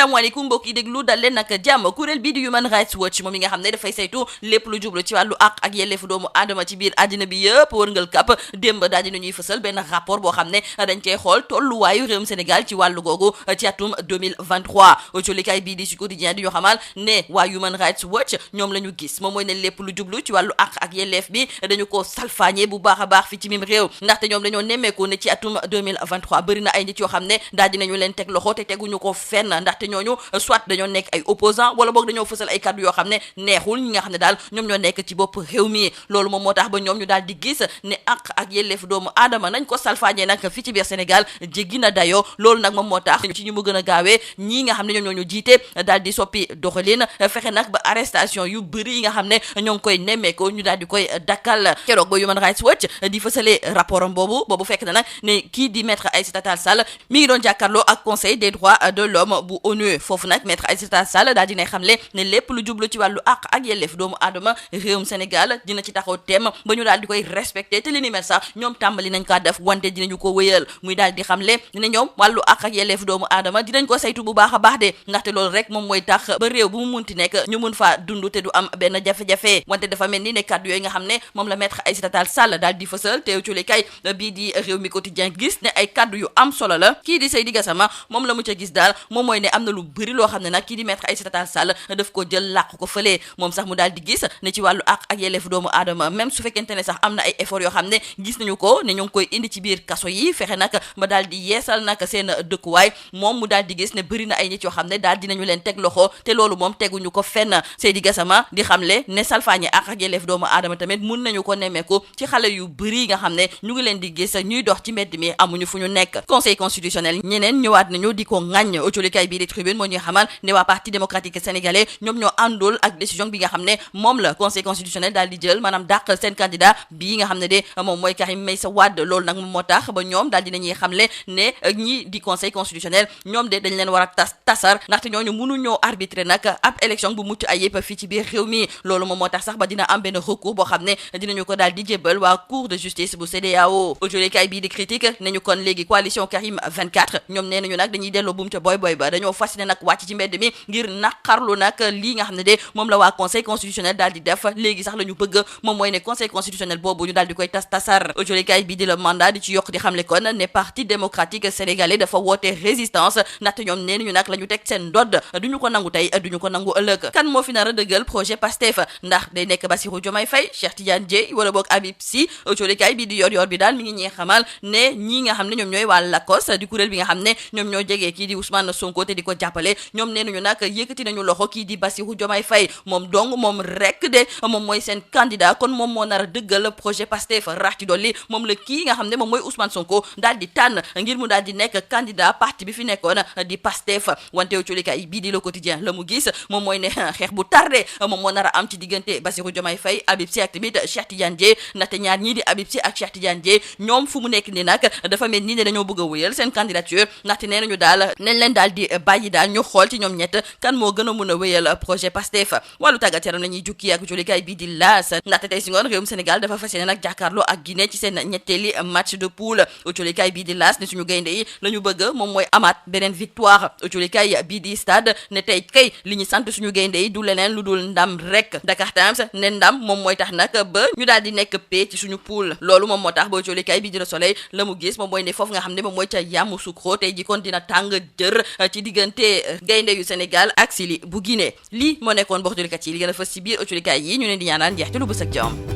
asalaamaaleykum mbokk yi déglu dal leen nag jàmm. Kuréel bii di Human Rights Watch moom mi nga xam ne dafay saytu lépp lu jublu ci wàllu àq ak yelleefu doomu aadama ci biir àddina bi yëpp wërngal kàpp démb daal dina ñuy fësal benn rapport boo xam ne dañ koy xool tolluwaayu réewum Sénégal ci wàllu googu ci atum 2023 autolikaay bii di Sud Quotidien di ñu xamal ne waa Human Rights Watch ñoom la ñu gis moom mooy ne lépp lu jublu ci wàllu àq ak yelleef bi dañu ko salfaañe bu baax a baax fi ci mim réew ndaxte ñoom dañoo nemmeeku ne ci atum 2023 bëri na ay nit yoo xam ne daal dinañu leen teg loxo te teguñu ko fenn ndaxte ñooñu soit dañoo nekk ay opposant wala boog dañoo fësal ay kaddu yoo xam ne neexul ñi nga xam ne daal ñoom ñoo nekk ci bopp réew mi loolu moom moo tax ba ñoom ñu daal di gis ne àq ak yelleef doomu aadama nañ ko salfaañee nag fi ci biir Sénégal jéggi na dayoo loolu nag moom moo tax ci ñu mu gën a gaawee ñii nga xam ne ñoom ñoo ñu jiite daal di soppi doxalin fexe nag ba arrestation yu bëri yi nga xam ne ñoo ngi koy nemmeeko ñu daal di koy dakkal keroog ba Human Rights Watch di fësalee rapport am boobu fekk na nag ne kii di maître Aïssata Tall Sall mi ngi doon jàkkaarloo ak conseil des droits de l'homme bu ONU foofu nag maître Aïssata Tall Sall daal dina xamle ne lépp lu jublu ci wàllu àq ak yelleef doomu aadama réewum Sénégal dina ci taxaw teem ba ñu daal di koy respecté te li ni mel sax ñoom tàmbali nañ kaa def wante dinañu ko wéyal muy daal di xamle ne ñoom wàllu àq ak yelleef doomu aadama dinañ ko saytu bu baax a baax de ndaxte loolu rek moom mooy tax ba réew bu mu munti nekk ñu mun faa dund te du am benn jafe-jafe wante dafa mel ni ne kàddu yooyu nga xam ne moom la maître Aïssata Tall Sall daal di fësal teew ci kay bii di réew mi quotidien gis ne ay kàddu yu am solo la kii di Seydi Gassama moom la mu ca gis daal moom mooy ne am na lu bëri loo xam ne nag kii di maître Aïssata Tall Sall daf ko jël làq ko fële moom sax mu daal di gis ne ci wàllu àq ak yelleef doomu aadama même su fekkente ne sax am na ay effort yoo xam ne gis nañu ko ne ñu ngi koy indi ci biir kaso yi fexe nag ba daal di yeesal nag seen dëkkuwaay moom mu daal di gis ne bëri na ay nit yoo xam ne daal dinañu leen teg loxo te loolu moom teguñu ko fenn Seydi Gassama di xamle ne salfaañe àq ak yelleef doomu aadama tamit mun nañu ko nemmeeku ci xale yu bëri nga xam ne ñu ngi leen di gis ñuy dox ci mbedd mi amuñu fu ñu nekk conseil constitutionnel ñeneen ñëwaat nañu di ko ŋàññ autolikaay bii di tribune moo ñuy xamal ne waa parti démocratique sénégalais ñoom ñoo àndul ak décision bi nga xam ne moom la conseil constitutionnel daal di jël maanaam dàq seen candidat bii nga xam ne de moom mooy Karim Meïssa Wade loolu nag moom moo tax ba ñoom daal dinañuy xamle ne ñi di conseil constitutionnel ñoom de dañ leen war a tasar ndaxte ñooñu mënuñoo arbitrer nag ab élection bu mucc ayib fii ci biir réew mi loolu moom moo tax sax ba dina am benn recours boo xam ne dinañu ko daal di jébbal waa cour de justice bu CEDEAO autolikaay bii di critique nañu kon léegi coalition Karim 24 ñoom nee nañu nag dañuy delloo buum ca boy ba dañoo fas yéene nag wàcc ci mbedd mi ngir naqarlu nag lii nga xam ne de moom la waa conseil constitutionnel daal di def léegi sax la ñu bëgg moom mooy ne conseil constitutionnel boobu ñu daal di koy tasar autolikaay bii di la mandat di ci yokk di xamle kon ne parti démocratique sénégalais dafa woote résistance ndaxte ñoom nee nañu nag la ñu teg seen ndodd duñu ko nangu tey duñu ko nangu ëllëg kan moo fi nar a dëggal projet Pastef ndax day nekk Bassirou Diomaye Faye Cheikh Tidiane Dièye wala boog Habib Sy autolikaay bii di yor bi daal mi ngi ñee xamal ne ñi nga xam ne ñoom ñooy waa LACOS di kuréel bi nga xam ne ñoom ñoo jegee kii di Ousmane Sonko te di ko jàppale ñoom nee nañu nag yëkkati nañu loxo kii di Bassirou Diomaye Faye moom dong moom rek de moom mooy seen candidat kon moom moo nar a dëggal projet Pastef rax ci dolli moom la kii nga xam ne moom mooy Ousmane Sonko daal di tànn ngir mu daal di nekk candidat parti bi fi nekkoon di Pastef wante autolikaay bii di Le Quotidien la mu gis moom mooy ne xeex bu tardé moom moo nar a am ci diggante Bassirou Diomaye Faye Habib Sy ak tamit Cheikh Tidiane Dièye ndaxte ñaar ñii di Habib Sy ak Cheikh Tidiane Dièye ñoom fu mu nekk ni nag dafa mel ni ne dañoo bëgg a wéyal seen candidature ndaxte nee nañu daal nañ leen daal di bàyyi daal ñu xool ci ñoom ñett kan moo gën a mun a wéyal projet Pastef wàllu tàggat yaram la ñuy jukki ak jolikaay bii di laas ndaxte tey si ngoon réewum Sénégal dafa fas yéene nag jàkkaarloo ak Guinée ci seen ñetteeli match de poule jolikaay bii di laas ne suñu gaynde yi la ñu bëgg moom mooy amaat beneen victoire jolikaay bii di stade ne tey kay li ñu sant suñu gaynde yi du leneen lu dul ndam rek Dakar Times ne ndam moom mooy tax nag ba ñu daal di nekk paix ci suñu poule loolu moom moo tax ba jolikaay bii di Le Soleil la mu gis moom mooy ne foofu nga xam ne moom mooy ca Yamoussoukro tey ji kon dina tàng jër ci diggante gaynde yu Sénégal ak Sili bu Guinée lii moo nekkoon bokk jolikat yi li gën a fës ci biir jolikaay yi ñu leen di ñaanal njeexte lu bës ak jàmm